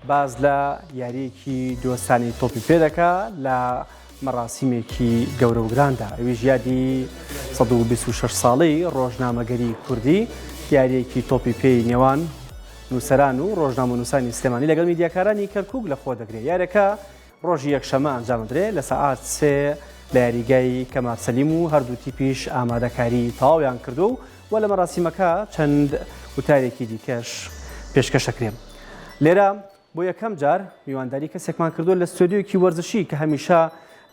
باس لە یارییەکی دۆستانی تۆپی پێ دەکا لە مەراسیمێکی گەورە و گراندا، ئەویش یادی 126 ساڵەی ڕۆژنامەگەری کوردی، یارییەکی تۆپی پێی نێوان نووسەران و ڕۆژنامەنووسانی سلێمانی لەگەڵ میدیاکارانی کەرکووک لەخۆ دەگرێ. یاریەکە ڕۆژی یەکشەممە ئەنجامدرێ لە سەعات سێ لە یاریگای کەمال سەلیم و هەردوو تیپیش ئامادەکاری تەواویان کردووە و و لە مەراسیمەکە چەند وتارێکی دیکەش پێشکەشەکرێ. لێرە بۆ یەکەم جار میوانداری کەسێکمان کردووە لە ستۆدیۆیەکی وەرزشی کە هەمیشە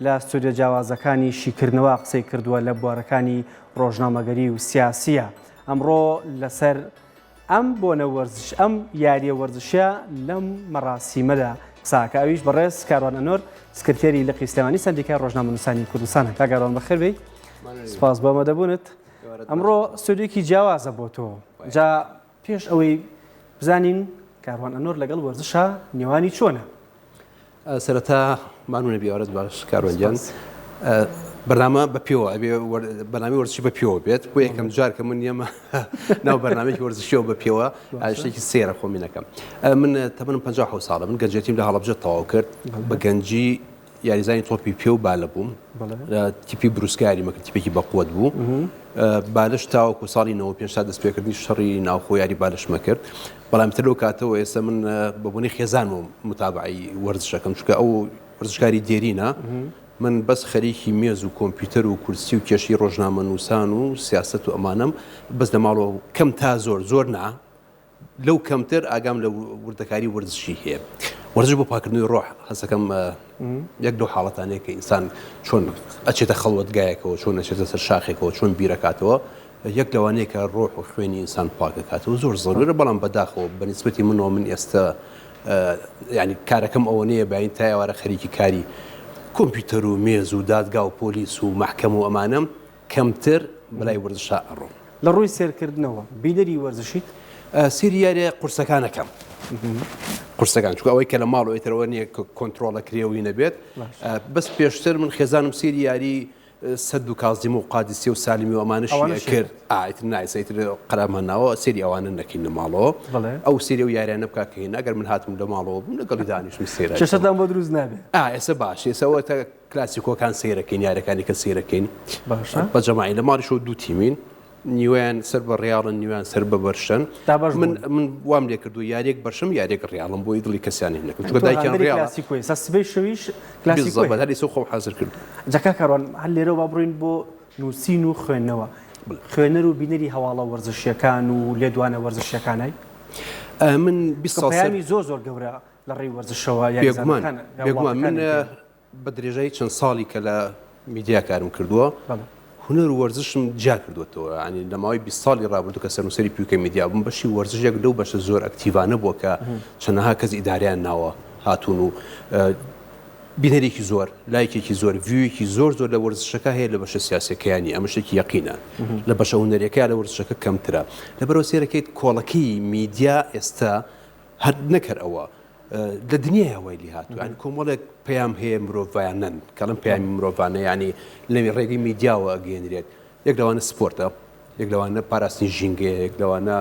لە ستۆدیۆ جیاوازەکانی شیکردنەوە قسەی کردووە لە بوارەکانی ڕۆژنامەگەری و سیاسیە. ئەمڕۆ لەسەر ئەم بۆنە وەرزش ئەم یاریە وەرزشیە لەم مەراسیمەدا قساکە ئەویش بەڕێز کاروان ئەنۆر سکرتێری لقی سلێمانی سەندیکای ڕۆژنامەنووسانی کوردستانە. کاک کاروان بەخێر بێی، سپاس بۆ ئامادەبوونت. ئەمڕۆ ستۆدیۆیەکی جیاوازە بۆ تۆ، جا پێش ئەوەی بزانین کاروان ئەنۆر لەگەڵ وەرزشا نێوانی چۆنە؟ سەرەتا مانوو نەبی ئەوەت باش کاروان گیان بەرنامە بە پێوە ئەبێ بەرنامەی وەرزشی بە پێوە بێت بۆ یەکەم جار کە من یەمە ناو بەرنامەیەکی وەرزشیەوە بە پێوە شتێکی سێرە خۆمی نەکەم من تەمەنم 57 ساڵە من گەنجێتیم لە هەڵەبجە تەواو کرد بە گەنجی یاریزانی تۆپی پێ و بالە بووم لە تیپی بروسکە یاریمە کرد تیپێکی بەقوەت بوو بالش تاوەکو ساڵی 95 تا دەستپێکردنی شەڕی ناوخۆ یاری بالشمە کرد بەڵام تر لەو کاتەوە ئێستا من بە بۆنەی خێزانمەوە متابعی وەرزشەکەم چونکە ئەو وەرزشکاری دێرینە من بەس خەریکی مێز و کۆمپیوتەر و کورسی و کێشەی ڕۆژنامەنووسان و سیاسەت و ئەمانەم بەس لە ماڵەوە کەم تا زۆر زۆر نا لەو کەمتر ئاگام لە وردەکاری وەرزشی هەیە. وەرزش بۆ پاکردنەوەی ڕۆح هەستەکەم یەک لەو حاڵەتانەیە کە ئینسان چۆن ئەچێتە خەڵوەتگایەکەوە چۆن ئەچێتە سەر شاخێکەوە چۆن بیرەکاتەوە یەک لەوانەیە کە ڕۆح و خوێنی ئینسان پاکەکاتەوە زۆر زەرورە بەڵام بەداخەوە بە نیسبەتی منەوە من ئێستا یعنی کارەکەم ئەوە نییە باین تا ئێوارە خەریکی کاری کۆمپیوتەر و مێز و دادگا و پۆلیس و مەحکەم و ئەمانەم کەمتر بەلای وەرزشا ئەڕۆم. لە ڕووی سێرکردنەوە بینەری وەرزشیت؟ سێری یاریە قورسەکان ئەکەم. قورسەکان چونکە ئەوەی کە لە ماڵەوە ئیتر ئەوە نییە کە کۆنترۆڵ ئەکرێ و نەبێت. بەس پێشتر من خێزانم سێری یاری سەد و کازیمە و قادسیە و سالمی و ئەمانەشی ئەکرد. ئا ئیتر نا ئێستا ئیتر قەرارمان ناوە سێری ئەوانە نەکەین لە ماڵەوە. ئەو سێری ئەو یاریانە بکا کە هێنا ئەگەر من هاتم لە ماڵەوە بووم لەگەڵی دانیشم سێرە. کێشەتان بۆ دروست نابێ؟ ئا ئێستا باش ئێستا ئەوەتە کلاسیکۆکان سەیرەکەین یاریەکانی کە سەیرەکەین باشە بە جەماعی لە ماڵیشەوە دوو تیمین نیوەیان سەر بە ڕیاڵن نیویان سەر بە بەرشەن دابەش من من وام لێ کردو یاریەک بەرشم یاریەک ڕیاڵم بۆی دڵی کەسیان نەکەم چونکە دایکیان ڕیاڵە کلاسیکۆی سا سبەی شەویش کلاسیکۆی بالضبط هەر ئێستا خۆم حازر کرد جا کاک کاروان هەر لێرەوە با بڕۆین بۆ نووسین و خوێندنەوە خوێنەر و بینەری هەواڵە وەرزشیەکان و لێدوانە وەرزشیەکانای من 20 ساڵ پەیامی زۆر زۆر گەورە لە ڕێی وەرزشەوە بێگومان بێگومان من بە درێژایی چەند ساڵی کە لە میدیا کارم کردووە هونەر و وەرزشم جیا کردووەتەوە ینی لە ماوەی 20 ساڵی ڕابردوو کە سەرنووسەری پیوکە میدیا بووم بەشی وەرزش یەک لەو بەشە زۆر ئەکتیڤانە بووە کە چەندەها کەس ئیداریان ناوە هاتوون و بینەرێکی زۆر لایکێکی زۆر ڤیوێکی زۆر زۆر لە وەرزشەکە هەیە لە بەشە سیاسەکەیانی ئەمە شتێکی یەقینە لە بەشە هونەریەکە لە وەرزشەکە کەمترە لەبەرەوە سێرەکەیت کۆڵەکەی میدیا ئێستا هەر نەک هەر ئەوە لە دنیایا وای لێ هاتوو یانی کۆمەڵێک پەیام هەیە مرۆڤانەن کەڵم پەیامی مرۆڤانە یانی لە ڕێگەی میدیاوە ئەگەیەنرێت یەک لەوانە سپۆرتە یەک لەوانە پاراستنی ژینگەیە یەک لەوانە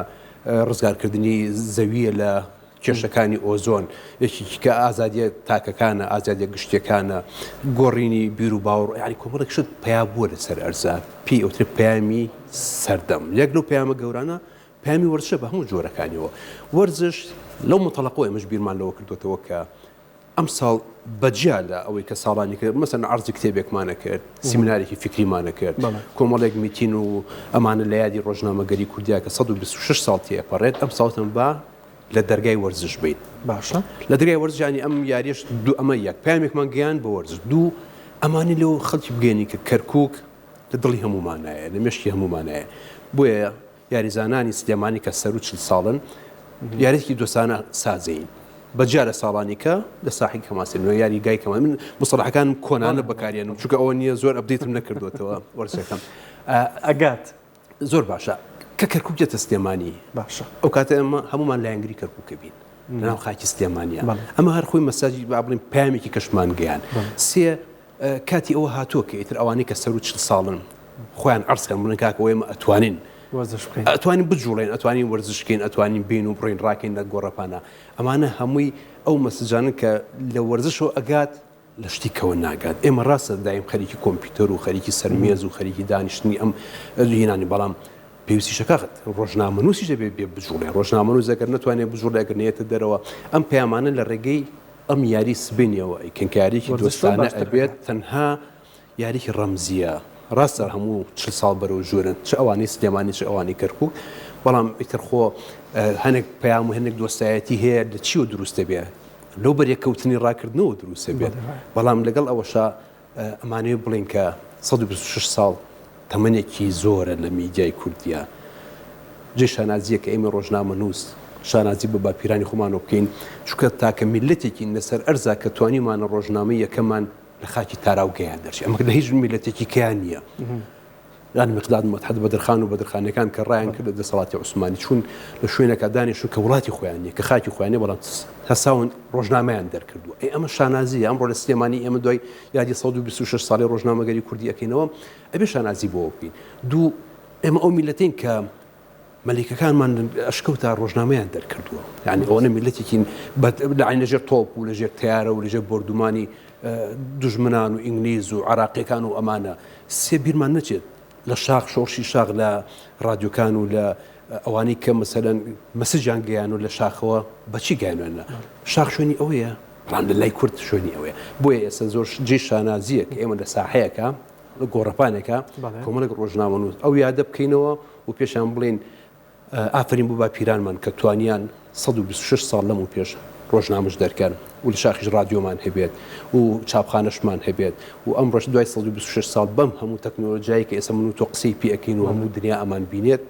ڕزگارکردنی زەویە لە کێشەکانی ئۆزۆن یەکێکی کە ئازادیە تاکەکانە ئازادیە گشتیەکانە گۆڕینی بیر و باوەڕ یانی کۆمەڵێک شت پیا بووە لەسەر ئەرزە پێی ئەوترێ پەیامی سەردەم یەک لەو پەیامە گەورانە پەیامی وەرزشە بە هەموو جۆرەکانیەوە. وەرزش لەو مونتەڵەقەوە ئێمەش بیرمان لەوە کردۆتەوە کە ئەمساڵ بە جیا لە ئەوەی کە ساڵانی کە مەسەلەن عەرزی کتێبێکمان ئەکرد، سیمینارێکی فیکریمان ئەکرد، کۆمەڵێک میتین و ئەمانە لە یادی ڕۆژنامەگەری کوردیا کە 126 ساڵ تێئەپەڕێت، ئەمساڵ وتم با لە دەرگای وەرزش بین. باشە. لە دەرگای وەرزش یانی ئەم یاریەش دوو ئەمە یەک پەیامێکمان گەیاند بە وەرزش، دوو ئەمانی لەو خەڵکی بگەیەنین کە کەرکووک لە دڵی هەموومانایە، لە مێشکی هەموومانایە. بۆیە یاریزانانی سلێمانی کە سەروو 40 ساڵن یاریی دۆستانە سازین بە جیا لە ساڵانی کە لە ساحی کەماسێنەوە یاریگای کەمان من مستەڵەحەکانم کۆنانە بەکارێنم چونکە ئەوە نییە زۆر update م نەکردوێتەوە وەرزەکەم ئەگات زۆر باشە کە کەرکک دێتە سلێمانی باشە ئەو کاتە ئێمە هەمومان لایەنگری کەرکووکە بین لەناو خاکی سلێمانە ئەمە هەر خۆی مەساجی با بڵێن پەیامێکی کەشمان گەیان سێ کاتی ئەوە هاتووە کە ئیتر ئەوانەی کە سەروو 40 ساڵن خۆیان عەرز کەن بڵێن کاکە ئێمە ئەتوانین وەرزش بکەین ئەتوانین بجوڵێن ئەتوانین وەرزش بکەین ئەتوانین بین و بڕین ڕاکەین لە گۆڕەپانە ئەمانە هەمووی ئەو مەسجانە کە لە وەرزشەوە ئەگات لە شتی کەوە ناگات. ئێمە ڕاستە دایم خەریکی کۆمپیوتەر و خەریکی سەر مێز و خەریکی دانیشتنی ئەم هینانی بەڵام پێویستیشە کاغت ڕۆژنامەنووسیش دەبێ بێ بجوڵێ ڕۆژنامەنووس ئەگەر نەتوانێ بجوڵێ ئەگەر نەیەتە دەرەوە ئەم پەیامانە لە ڕێگەی ئەم یاری سبەینێوە ئەیکەن کە یاریی دۆستانە ئەبێت تەنها یاریی ڕەمزییە، ڕاستە هەموو 40 ساڵ بەرەو ژوورن، چ ئەوانەی سلێمانی چ ئەوانەی کەرکووک، بەڵام ئیتر خۆ هەنێک پەیام و هەنێک دۆستایەتی هەیە لە چیەوە دروست دەبێ؟ لەو بەرێککەوتنی ڕاکردنەوە دروست دەبێت، بەڵام لەگەڵ ئەوەشا ئەمانەوێ بڵێین کە 126 ساڵ تەمەنێکی زۆرە لە میدیای کوردییە. جێی شانازییە کە ئێمەی ڕۆژنامەنووس شانازی بە باپیرانی خۆمانەوە بکەین، چونکە تاکە میللەتێکین لەسەر ئەرزا کە توانیومانە ڕۆژنامەی یەکەمان لە خاکی تاراوگەیان دەرچێ ئەمە لە هیچ میللەتێکی کەیان نییە. یان میقداد مدحەت بەدرخان و بەدرخانەکان کە ڕایان کرد لە دەسەڵاتی عوسمانی چوون لە شوێنێکا دانیشتون کە وڵاتی خۆیان نییە کە خاکی خۆیان نییە بەڵام هەساون ڕۆژنامەیان دەرکردووە ئەی ئەمە شانازییە ئەمڕۆ لە سلێمانی ئێمە دوای یادی 126 ساڵی ڕۆژنامەگەری کوردی ئەکەینەوە ئەبێ شانازی بۆ بکەین دوو ئێمە ئەو میللەتەین کە مەلیکەکانمان ئەشکەوتا ڕۆژنامەیان دەرکردووە یعنی ئەوەنە میللەتێکین لە عین لەژێر تۆپ و لەژێر تەیارە و لەژێر بۆردومانی دوژمنان و ئینگلیز و عراقیەکان و ئەمانە سێ بیرمان نەچێت لە شاخ شۆڕشی شاخ لە ڕادیۆکان و لە ئەوانەی کە مەسەلەن مەسجیان گەیان و لە شاخەوە بەچی گەیانوێنە شاخ شوێنی ئەوەیە بەڵام لە لای کورد شوێنی ئەوەیە بۆیە ئێستا زۆر جێی شانازییە کە ئێمە لە ساحەیەکە لە گۆڕەپانێکە کۆمەڵێک ڕۆژنامەنووس ئەو یادە بکەینەوە و پێشیان بڵێین ئافەرین بۆ باپیرانمان کە توانیان 126 ساڵ لەمەو پێش ڕۆژنامەش دەرکەن و لە شاخیش ڕادیۆمان هەبێت و چاپخانەشمان هەبێت و ئەمڕۆش دوای 126 ساڵ بەم هەموو تەکنۆلۆژیای کە ئێستا من و تۆ قسەی پێ ئەکەین و هەموو دنیا ئەمان بینێت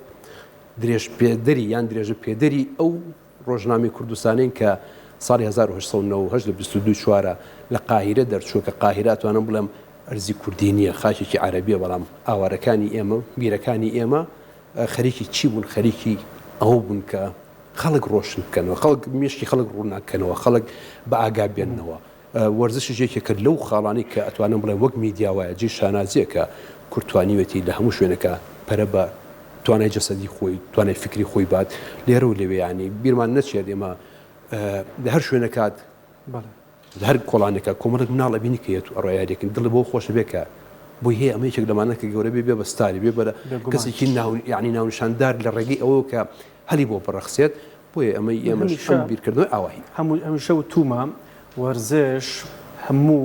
درێژپێدەری یان درێژە پێدەری ئەو ڕۆژنامەی کوردستانین کە ساڵی 1898 لە 22 چوارە لە قاهیرە دەرچووە کە قاهیرە ئەتوانم بڵێم ئەرزی کوردی نییە خاکێکی عەرەبیە بەڵام ئاوارەکانی ئێمە میرەکانی ئێمە خەریکی چی بوون خەریکی ئەوە بوون کە خەڵک ڕۆشن بکەنەوە خەڵک مێشکی خەڵک ڕووناکەنەوە خەڵک بە ئاگا بێننەوە وەرزشیش یەکێکە لەو خاڵانەی کە ئەتوانم بڵێم وەک میدیا وایە جێی شانازییە کە کورد توانیوێتی لە هەموو شوێنێکا پەرە بە توانای جەسەدی خۆی توانای فیکری خۆی بات لێرە و لەوێ یانی بیرمان نەچێت ئێمە لە هەر شوێنەکات لە هەر کۆڵانێکا کۆمەڵێک مناڵ ئەبینی کە یەت و ئەڕۆ یاریەکەن دڵی بۆ خۆشە بێ کە بۆی هەیە ئەمە یەکێک لەمانە کە گەورە بێ بێ بە ستاری بێ بە کەسێکی ناو یعنی ناونیشاندار لە ڕێگەی ئەوەوە کە هەلی بۆ بڕەخسێت بۆیە ئەمەی ئێمەش ئەم بیرکردنەوەی ئاواهی. هەموو هەمیشە وتوومە وەرزش هەموو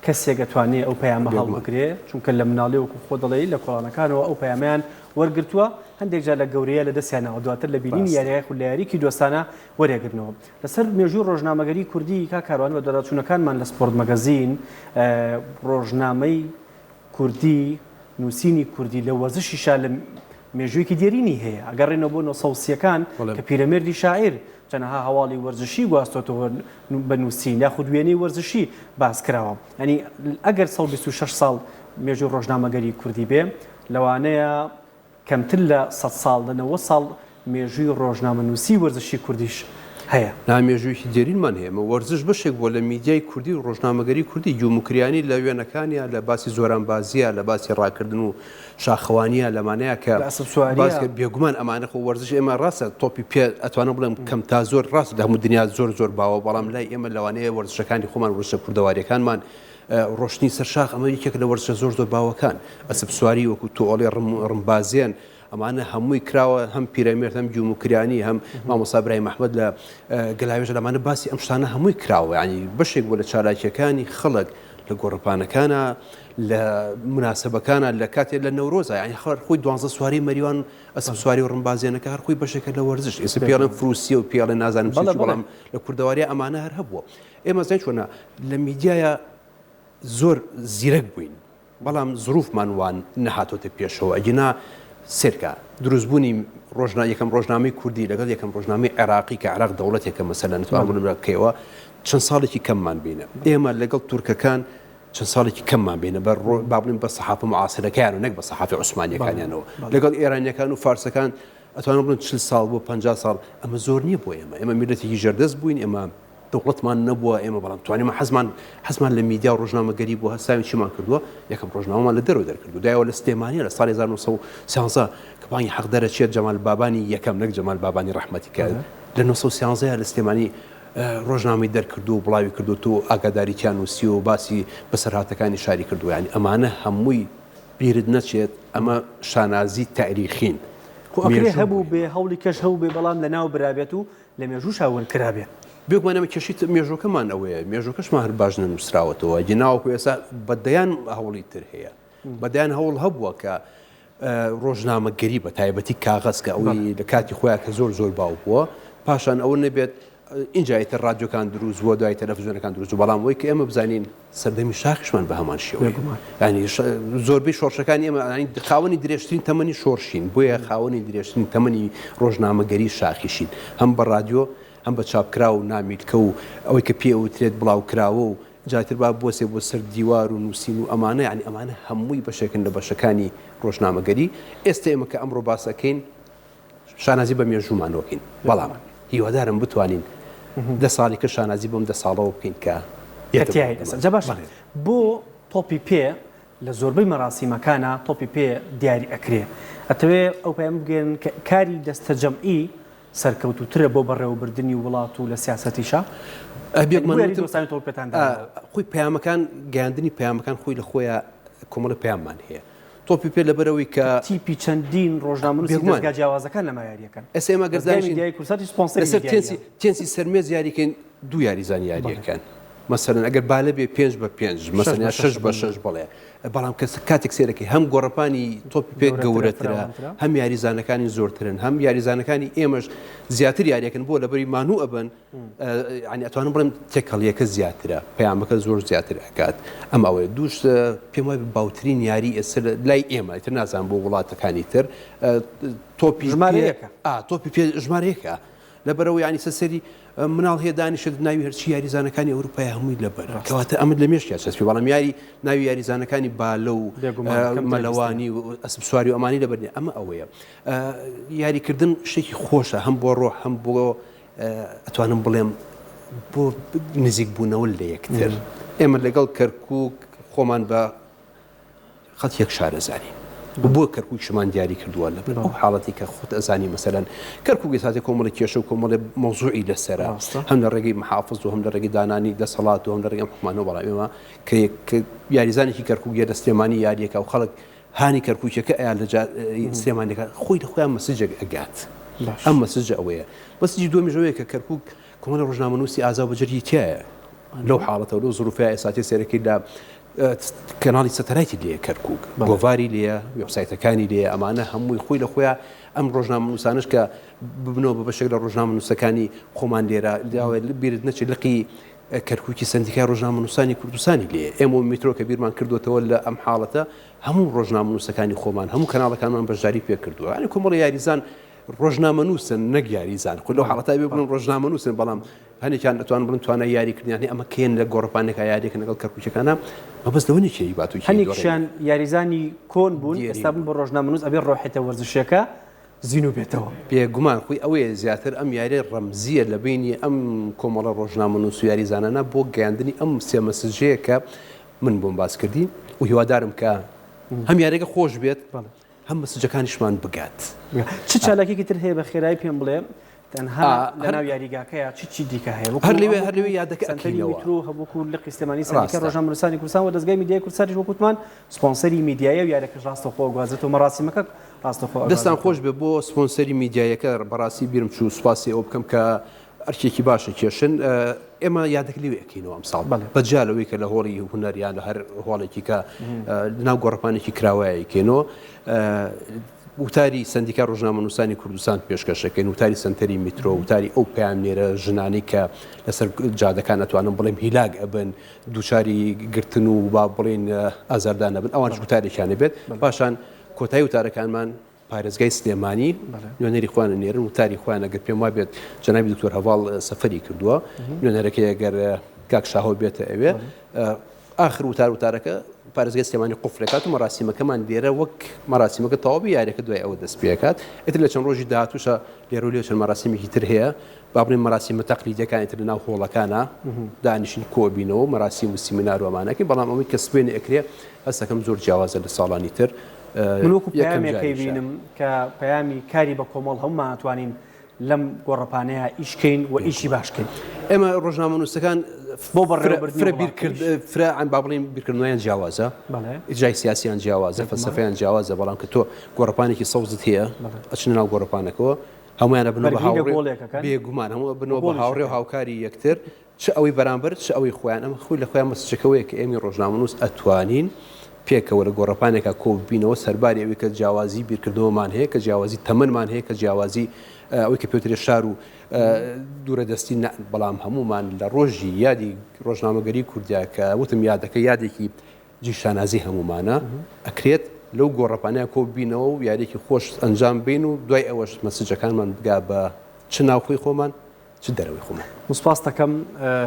کەسێک ئەتوانێ ئەو پەیامە هەڵبگرێ چونکە لە مناڵی وەکو خۆ دەڵێی لە کۆڵانەکانەوە ئەو پەیامەیان وەرگرتووە هەندێک جار لە گەورەیە لە دەستیان ناوە دواتر لە بینینی یاریگای خول لە یاریکی دۆستانە وەرێگرنەوە لەسەر مێژووی ڕۆژنامەگەری کوردی کاک کاروان بەدواداچوونەکانمان لە سپۆرت مەگەزین ڕۆژنامەی کوردی، نووسینی کوردی لە وەرزشیشا لە مێژوویەکی دێرینی هەیە. ئەگەڕێینەوە بۆ نۆسەوسییەکان کە پیرەمێردی شاعیر چەنەها هەواڵی وەرزشی گواستۆتەوە بە نووسین یاخود وێنەی وەرزشی باس کراوە. یانی ئەگەر 126 ساڵ مێژووی ڕۆژنامەگەری کوردی بێ لەوانەیە کەمتر لە سەد ساڵ، لە 90 ساڵ مێژووی ڕۆژنامەنووسی وەرزشی کوردیش هەیە. نا مێژوویەکی دێرینمان هەیە. ئێمە وەرزش بەشێک بووە لە میدیای کوردی و ڕۆژنامەگەری کوردی. گیو موکریانی لە وێنەکانیا لە باسی زۆرانبازییا، لە باسی ڕاکردن و شاخەوانییا لەمانەیا کە لە ئەسپسوارییا. باس کرد بێگومان ئەمانە خۆ وەرزش ئێمە ڕاستە تۆپی پێ ئەتوانم بڵێم کەم تا زۆر ڕاستە لە هەموو دنیا زۆر زۆر باوە بەڵام لای ئێمە لەوانەیە وەرزشەکانی خۆمان وەرزشە کوردەوارییەکانمان ڕۆشتنی سەر شاخ ئەمە یەکێکە لە وەرزشە زۆر زۆر باوەکان ئەسپ سواری وەکو تۆڵێ ڕم ڕمبازێن ئەمانە هەمووی کراوە هەم پیرەمێرد هەم گیوموکریانی هەم مامۆستا برایم ئەحمەد لە گەلاوێژ لەمانە باسی ئەم شتانە هەمووی کراوە ینی بەشێک بووە لە چالاکیەکانی خەڵک لە گۆڕەپانەکانە لە مناسبەکانە لە کاتێ لە نەورۆزە یعنی خەر خۆی دوانزە سواری مەریوان ئەسپ سواری و ڕمبازێنەکە هەر خۆی بەشێکە لە وەرزش ئێستا پێڵێن فروسیە و پێڵێن نازانم چی بەڵام لە کوردەواریا ئەمانە هەر هەبووە ئێمە زانی چۆنە لە میدیایا زۆر زیرەک بووین بەڵام زروفمان وان نەهاتۆتە پێشەوە ئەگینا سێرکە دروستبوونی ڕۆژنا یەکەم ڕۆژنامەی کوردی لەگەڵ یەکەم ڕۆژنامەی عێراقی کە عێراق دەوڵەتێکە مەسەلەن نتوانم بڵێم بکەیەوە چەند ساڵێکی کەممان بینە ئێمە لەگەڵ تورکەکان چەند ساڵێکی کەممان بینە بە با بڵێم بە سەحافە معاسرەکەیان و نەک بە سەحافی عوسمانیەکانیانەوە لەگەڵ ئێرانیەکان و فارسەکان ئەتوانم بڵێم 40 ساڵ بۆ 50 ساڵ ئەمە زۆر نییە بۆ ئێمە ئێمە میللەتێکی ژێردەست بووین ئێمە دەوڵەتمان نەبووە ئێمە بەڵام توانیمان حەزمان حەزمان لە میدیا و ڕۆژنامەگەری بووە هەستاوین چیمان کردووە یەکەم ڕۆژنامەمان لە دەرەوە دەرکردو دایەوە لە سلێمانیە لە ساڵی 1913 کە بانگی حەق دەرەچێت جەمال بابانی یەکەم نەک جەمال بابانی ڕەحمەتی کە لە 1913 لە سلێمانی ڕۆژنامەی دەرکردووە و بڵاوی کردووەتەوە و ئاگاداری تیا نووسیوە و باسی بەسەرهاتەکانی شاری کردووە یانی ئەمانە هەمووی بیرت نەچێت ئەمە شانازی تاریخین. خۆ ئەکرێ هەبوو بێ هەوڵی کەش هەبوو بێ بەڵام لەناو برابێت و لە مێژووشا ون کرابێ. بێگومان ئەمە کێشەی مێژووەکەمان ئەوەیە مێژووەکەشمان هەر باش نەنووسراوەتەوە گیناوەکو ئێستا بە دەیان هەوڵی تر هەیە بە دەیان هەوڵ هەبووە کە ڕۆژنامەگەری بە تایبەتی کاغەز کە ئەوەی لە کاتی خۆیان کە زۆر زۆر باو بووە پاشان ئەوە نەبێت ئینجا ئیتر ڕادیۆکان دروست بووە دوای تەلەفزیۆنەکان دروست بوو بەڵام ئەوەی کە ئێمە بزانین سەردەمی شاخیشمان بە هەمان شێوەیە ینی زۆربەی شۆڕشەکانی ئێمە خاوەنی درێژترین تەمەنی شۆڕشین بۆیە خاوەنی درێژترین تەمەنی ڕۆژنامەگەری شاخیشین هەم بە ڕادیۆ هەم بە چاپکراو و نامیلکە و ئەوەی کە پێ ئەوترێت بڵاوکراوە و جاتر با بوەسێ بۆ سەر دیوار و نووسین و ئەمانە یعنی ئەمانە هەمووی بەشێکن لە بەشەکانی ڕۆژنامەگەری ئێستا ئێمە کە ئەمڕۆ باس ئەکەین شانازی بە مێژوومانەوە بکەین بەڵام هیوادارم بتوانین دە ساڵی کە شانازی بەم دە ساڵەوە بکەین کە جا باشە بۆ تۆپی پێ لە زۆربەی مەراسیمەکانا تۆپی پێ دیاری ئەکرێ ئەتەوێ ئەو پەیامە بگەیەنن کە کاری دەستەجەمعی سەرکەوتووترە بۆ بەڕێوەبردنی وڵات و لە سیاسەتیشا؟ بێگومان وتم خۆی پەیامەکان گەیاندنی پەیامەکان خۆی لە خۆیان کۆمەڵی پەیاممان هەیە تۆپی پێ لەبەرئەوەی کە. تیپی چەندین ڕۆژنامەنووسی دەزگا جیاوازەکان لەما یارییەکەن. ئێستا ئێمە گەر دەزگای دانیشین میدیایی کوردساتیش سپۆنسەری لەسەر میدیاییە. تێنسی تێنسی سەرمێز یاریکەین دوو یاریزان یارییەکەن مەسەلەن ئەگەر بالە بێ پێنج بە پێنج شەش مەسەلەن بە یا شەش شەش بە بۆ شەش بەڵێ بەڵام کە کاتێک سەیرەکەی هەم گۆڕەپانی تۆپی پێ گەورەترە گەورەترە فراوانترە. هەم یاریزانەکانی زۆرترن هەم یاریزانەکانی ئێمەش زیاتر یاریەکەن بۆ لەبەری مانوو ئەبن یانی ئەتوانم بڵێم تێکەڵیەکە زیاترە پەیامەکە زۆر زیاتر ئەکات ئەم ئەوەیە دووش پێم وای باوترین یاری ئێستا لای ئێمە ئیتر نازانم بۆ وڵاتەکانی تر تۆپی ژمارەیەکە تۆپی پێ ژمارەیەکە لەبەرەوە ینی سەسەری مناڵ هەیە دانیشت ناوی هەرچی یاریزانەکانی ئەوروپای هەمووی لەبەر کەواتە ئەمە لە مێشکیا چەسپی بەڵام یاری ناوی یاریزانەکانی بالە و مەلەوانی و ئەسپ سواری و ئەمانی لەبەر ئەمە ئەوەیە یاریکردن شتێکی خۆشە هەم بۆ ڕۆح هەم بۆ ئەتوانم بڵێم بۆ نزیک بوونەوە لە یەکتر ئێمە لەگەڵ کەرکک خۆمان بە خەڵکی یەک شارەزانین بۆ کەرکوکیشمان دیاری کردووە لەبەر ئەو حاڵەتی کە خۆت ئەزانی مەسەلەن کەرکوک ئێستا کۆمەڵی کێشە و کۆمەڵی مەوزوعی لەسەرە هەم لە ڕێگەی محافظ و هەم لە ڕێگەی دانانی دەسەڵات و هەم لە ڕێگەی ئەم حکومانەوە بەڵام ئێمە کە یاریزانێکی کەرکوک یە لە سلێمانی یاریەکە و خەڵک هانی کەرکوکیەکە ئەیا لە سلێمانیەکە خۆی لە خۆیان message ێک ئەگات ئەم message ە ئەوەیە message ی دووەمیش ئەوەیە کە کەرکوک کۆمەڵی ڕۆژنامەنووسی ئازا و بەجەرگی تیایە لەو حاڵەتەوە لەو زروفەیە ئێستا سەیرەکەی لە کەناڵی سەتەلایتی لێیە کەرکوک گۆڤاری لێیە وێبسایتەکانی لێیە ئەمانە هەمووی خۆی لە خۆیان ئەم ڕۆژنامەنووسانش کە ببنەوە بە بەشێک لە ڕۆژنامەنووسەکانی خۆمان لێرە بیرت نەچێت لقی کەرکوکی سەندیکای ڕۆژنامەنووسانی کوردستانی لێیە ئێمە و میترۆ کە بیرمان کردوێتەوە لە ئەم حاڵەتە هەموو ڕۆژنامەنووسەکانی خۆمان هەموو کەناڵەکانمان بەشداری پێکردووە یانی کۆمەڵی یاریزان ڕۆژنامەنووسن نەک یاریزان خۆ لەو حاڵەتە بێ بڵێن ڕۆژنامەنووسن بەڵام هەنێکیان ئەتوانن بڵێن توانای یاریکردنیان هەیە ئەمە کێن لە گۆڕەپانێکا یاریەکەن لەگەڵ کەرکوکیەکانا مەبەست لەوە نییە کێ ئەیبات و کێ ئەیدۆڕێنێ. هەنێکیشیان یاریزانی کۆن بوون ئێستا بوون بە ڕۆژنامەنووس ئەبێ ڕۆحێتە وەرزشیەکە زینوو بێتەوە. بێگومان خۆی ئەوەیە زیاتر ئەم یاریە ڕەمزیە لە بەینی ئەم کۆمەڵە ڕۆژنامەنووس و یاریزانانە بۆ گەیاندنی ئەم سێ message ەیە کە من بۆم باس کردی و هیوادارم کە هەم یاریەکە خۆش بێت هەم message ەکانیشمان بگات. چ چالاکیەکی تر هەیە بە خێرایی پێم بڵێ تەنها لەناو یاریگاکەیا چ چی دیکە هەیە هەر لەوێ هەر لەوێ یادەکە سەنتەری میترۆ هەبوو لقی سلێمانی سەندیکای ڕۆژنامەنووسانی کوردستان و دەزگای میدیای کوردساتیش وەک وتمان سپۆنسەری میدیایە و یاریەکەش ڕاستەوخۆ ئەگوازێتەوە مەراسیمەکە ڕاستەوخۆ دەستان خۆش بێ بۆ سپۆنسەری میدیایەکە بەڕاستی بیرم چوو سوپاسی ئەوە بکەم کە ئەرکێکی باشە کێشن ئێمە یادەکە لەوێ ئەکەینەوە ئەمساڵ بە جیا لەوەی کە لە هۆڵی هونەر یان لە هەر هۆڵێکی کە ناو گۆڕەپانێکی کراوایەکەینەوە وتاری سەندیکای ڕۆژنامەنووسانی کوردستان پێشکەشەکەین وتاری سەنتەری میترۆ وتاری ئەو پەیامنێرە ژنانی کە لەسەر جادەکان ئەتوانم بڵێم هیلاک ئەبن دووچاری گرتن و با بڵین ئازاردان ئەبن ئەوانش وتارێکیان بێت پاشان کۆتایی وتارەکانمان پارێزگای سلێمانی نوێنەری خۆیان ئەنێرن وتاری خۆیان ئەگەر پێم وابێت جەنابی دکتۆر هەڤاڵ سەفەری کردووە نوێنەرەکەی ئەگەر کاک شاهۆ بێتە ئەوێ ئاخر وتار وتارەکە پارێزگای سلێمانی قفلەکات و مەراسیمەکەمان لێرە وەک مەراسیمەکە تەواو یاریەکە دوای ئەوە دەست پێکات ئیتر لە چەند ڕۆژی داهاتووشە لێرە و لێ چەند مەراسیمێکی تر هەیە با بڵێین مەراسیمە تەقلیدیەکانی تر لەناو هۆڵەکانە دانیشین کۆبینەوە مەراسیم و سیمینار و ئەمانەکەین بەڵام ئەوەی کە سبەینێ ئەکرێ هەستەکەم زۆر جیاوازە لە ساڵانی تر من وەکو پەیامێک ئەیبینم کە پەیامی کاری بە کۆمەڵ هەموومان ئەتوانین. لەم گۆڕەپانەیە ئیش کەین و ئیشی باش کەین. ئێمە ڕۆژنامەنووسەکان بۆ بەڕێوەبردنی فرە بیرکرد فرە عەن با بڵێین بیرکردنەوەیان جیاوازە، ئیجرای سیاسیان جیاوازە، فەلسەفەیان جیاوازە، بەڵام کە تۆ گۆڕەپانێکی سەوزت هەیە ئەچنە ناو گۆڕەپانەکەوە هەموویان ئەبنەوە بە هاوڕێ بێگومان هەموو ئەبنەوە بە هاوڕێ و هاوکاری یەکتر چ ئەوەی بەرامبەر چ ئەوەی خۆیان، ئەمە خۆی لە خۆیان مەسجەکەوەیە کە ئێمەی ڕۆژنامەنووس ئەتوانین پێکەوە لە گۆڕەپانێکا کۆ ببینەوە سەرباری ئەوەی کە جیاوازی بیرکردنەوەمان هەیە، کە جیاوازی تەمەنمان هەیە، کە جیاوازی ئەوەی کە پێوترێ شار و دوورە دەستی نا، بەڵام هەموومان لە ڕۆژی یادی ڕۆژنامەگەری کوردیا کە وتم یادەکە یادێکی جێی شانازی هەموومانە، ئەکرێت لەو گۆڕەپانە کۆ ببینەوە و یاریەکی خۆش ئەنجام بەین و دوای ئەوەش مەسجەکانمان بگا بە چ ناوخۆی خۆمان چ دەرەوەی خۆمان. من سوپاست دەکەم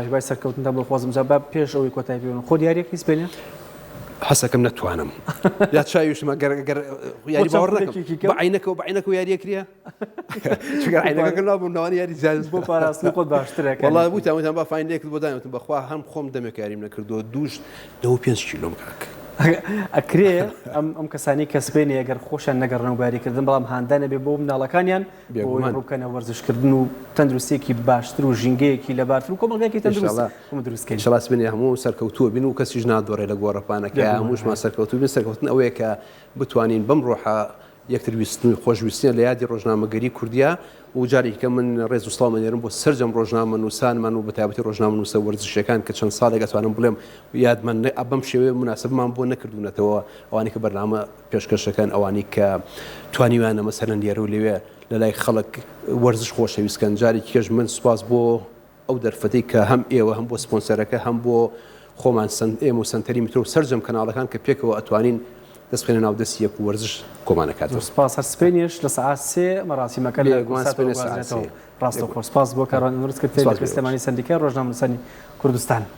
هیوای سەرکەوتنتان بۆ خوازم جا با پێش ئەوەی کۆتایی پێ بێنم خۆت یاریەکەی سبەینێ؟ حەزەکەم نەتوانم یا چاویشم ئەگەر ئەگەر یاری بۆ چەند باوەڕ نەکەم خولەکێکی کەم؟ بە عەینەکەوە بە عەینەکەوە یاریە کریا چونکە عەینەکە نابووم لەوانەیە یاری زیاد بۆ پاراستنی خۆت باشترە کە وەڵا وتیان وتیان با فاینلێکت بۆ دانێ وتم بەخوا هەم خۆم دەمێک یاریم نەکردووە دووش 95 کیلۆم کاک. ئەکرێ ئەم ئەم کەسانی کە سبەینێ ئەگەر خۆشیان نەگەڕنەوە بۆ یاریکردن بەڵام هاندان ئەبێ بۆ مناڵەکانیان بێگومان. ڕووبکەنە وەرزشکردن و تەندروستیەکی باشتر و ژینگەیەکی لەبارتر و کۆمەڵگایەکی تەندروست بۆ دروست کەین. ئینشەڵا سبەینێ هەموو سەرکەوتوو بین و کەسیش نادۆڕێ لە گۆڕەپانەکە، هەمووشمان سەرکەوتوو بین، سەرکەوتن ئەوەیە کە بتوانین بەم ڕۆحە یەکتر ویستن و خۆشویستنە لە یادی ڕۆژنامەگەری کوردیا و جارێکی کە من ڕێز و سڵاوم ئەنێرم بۆ سەرجەم ڕۆژنامەنووسانمان و بەتایبەتی ڕۆژنامەنووسە وەرزشیەکان کە چەند ساڵێک ئەتوانم بڵێم یادمان بەم شێوەیە موناسبمان بۆ نەکردوونەتەوە ئەوانەی کە بەرنامە پێشکەشەکەن ئەوانەی کە توانیویانە مەسەلەن لێرە و لەوێ لە لای خەڵک وەرزش خۆشەویست کەن جارێکی کەش من سوپاس بۆ ئەو دەرفەتەی کە هەم ئێوە هەم بۆ سپۆنسەرەکە هەم بۆ خۆمان ئێمە و سەنتەری میترۆ و سەرجەم کەناڵەکان کە پێکەوە ئەتوانین دەست بخەینە ناو دەستی یەک و وەرزش کۆمان ئەکاتەوە. زۆر سوپاس هەر سبەینێش لە سەعات سێ مەراسیمەکە لە بێگومان کوردساتەوە سبەینێ سەعات گوازرێتەوە سێ ڕاستەوخۆ سوپاس بۆ کاروان ئەنوەر سکرتێری سوپاس لقی بۆ ئێوەش. سلێمانی سەندیکای ڕۆژنامەنووسانی کوردستان.